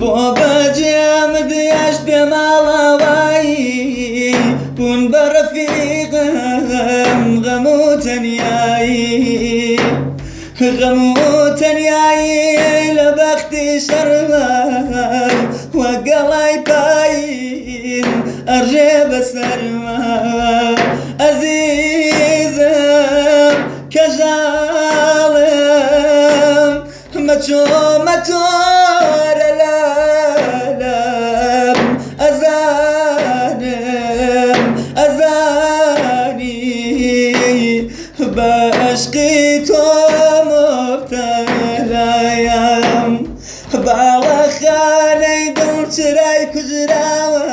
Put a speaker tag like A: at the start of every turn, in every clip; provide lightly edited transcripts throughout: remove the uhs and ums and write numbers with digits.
A: بۆ بەجێمت هێشت بێ ماڵاوایی بوون بە ڕەفیقم غەم و تەنیایی غەم و تەنیایی لە بەختی شەڕما وەک گەڵای پاییز ئەڕژێ بەسەرما ئەزیزم کەژاڵم مەچۆ مەتۆرە لالام ئەزانم ئەزانی بە ئەشقی تۆ مبتەلایم باڵەخانەی دڵ چرای کوژراوە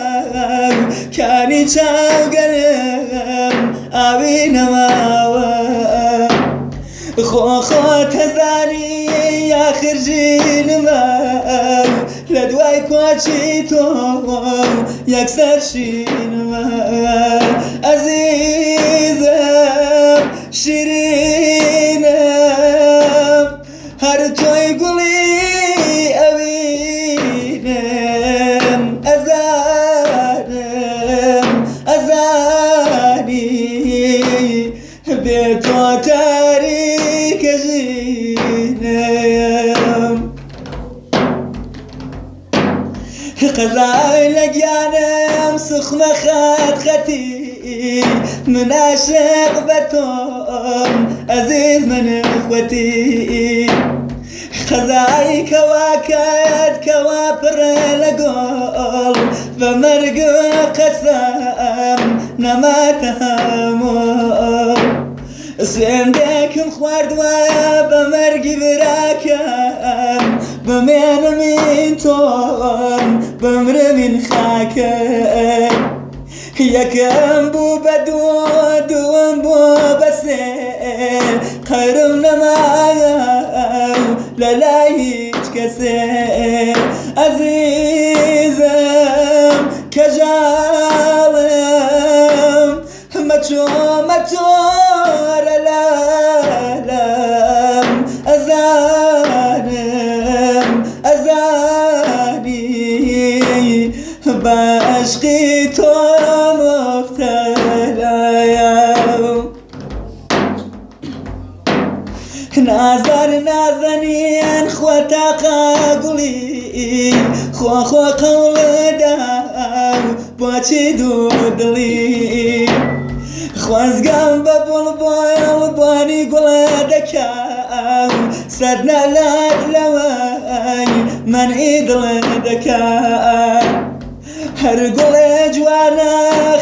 A: کانی چاوگەرم ئاوی نەماوە خۆ خۆت هەزانی یاخر ژینمە لە دوای کۆچی تۆ یەکسەر شینمە ئەزیزم شیرینم هەر تۆی گوڵی ئەوینم ئەزانم ئەزانی بێ تۆ تاریکە ژینم. قەزای لە گیانم سوخمە خەت خەتی من عاشق بە تۆم ئەزیز من خوەتی قەزای کەواکەت کەوا پڕە لە گۆڵ بە مەرگ قەسەم نەما تەهەموڵ سوێندێکم خواردوە بە مەرگی براکەم بمێنمین تۆم بمرمین خاکەم یەکەم بوو بە دوو دووەم بوو بە سێ قەرم نەما لە لای هیچ کەسێ ئەزیزم کەژاڵم مەچۆ مەچۆرە لالام ئەزانم ئەزانی بە عەشقی تۆ موبتەلایم. نازار نازەنین خوا تاقە گوڵی خوا خوا قەوڵدا بۆچی دوو دڵی خۆزگەم بە بوڵبوڵ بۆنی گوڵە دەکا سەد نەلات لەوەی مەنعی دڵ دەکا هەر گوڵێ جوانە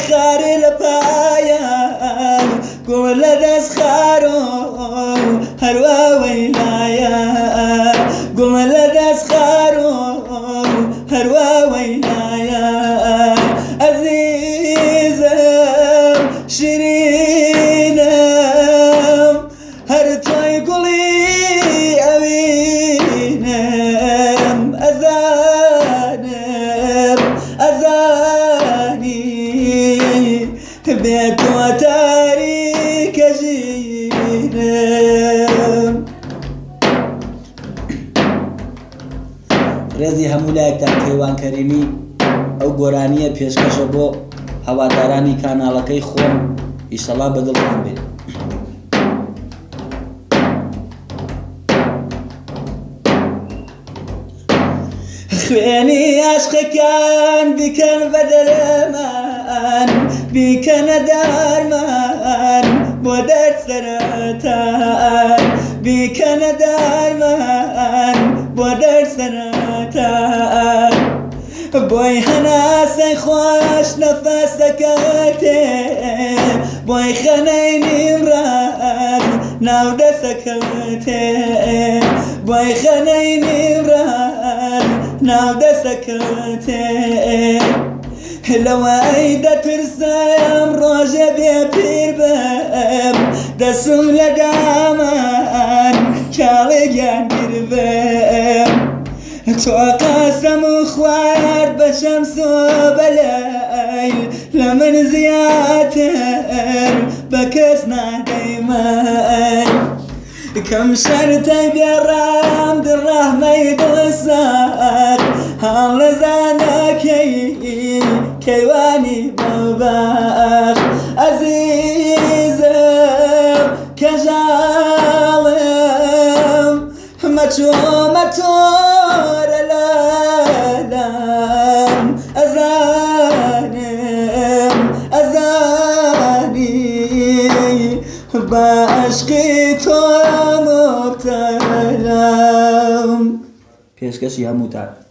A: خارێ لە پایە گوڵ لە دەست خارۆ هەروا وەیلایە گوڵ لە دەست خارۆ هەروا وەیلایە ئەزیزم شیرینم هەر تۆی گوڵی ئەوینم ئەزانم ئەزانی بێ تۆ تاریکە ژینم.
B: ڕێزی هەموو لایەکتان کەیوان کەریمی ئەو گۆرانیە پێشکەشە بۆ هەوادارانی کاناڵەکەی خۆم ئیشەڵا بەدڵتان بێت.
A: خوێنی عاشقەکان بیکەن بە دەرمان بیکەنە دارمان بۆ دەرد سەرەتان بیکەنە دارمان بۆ دەرد سەرەتان بۆی هەناسەی خۆش نەفەسەکەتێ بۆی خەنەی نیمڕاز ناو دەسەکەتێ بۆی خەنەی نیمڕاز ناو دەسەکەتێ لەوەی دەترسم ڕۆژێ بێ پیر بم دەسم لە دامان کاڵێ گیان گیر بم تۆ قەسەم خوارد بە شەمس و بە لەیل لە من زیاتر بە کەس نادەی مەیل کەم شەرتەی بێڕام دڕەحمەی دڵ سارد. چۆمە تۆرە لالام ئەزانم ئەزانی بە عەشقی تۆ موبتەلام. پێشکەشی هەمووتان.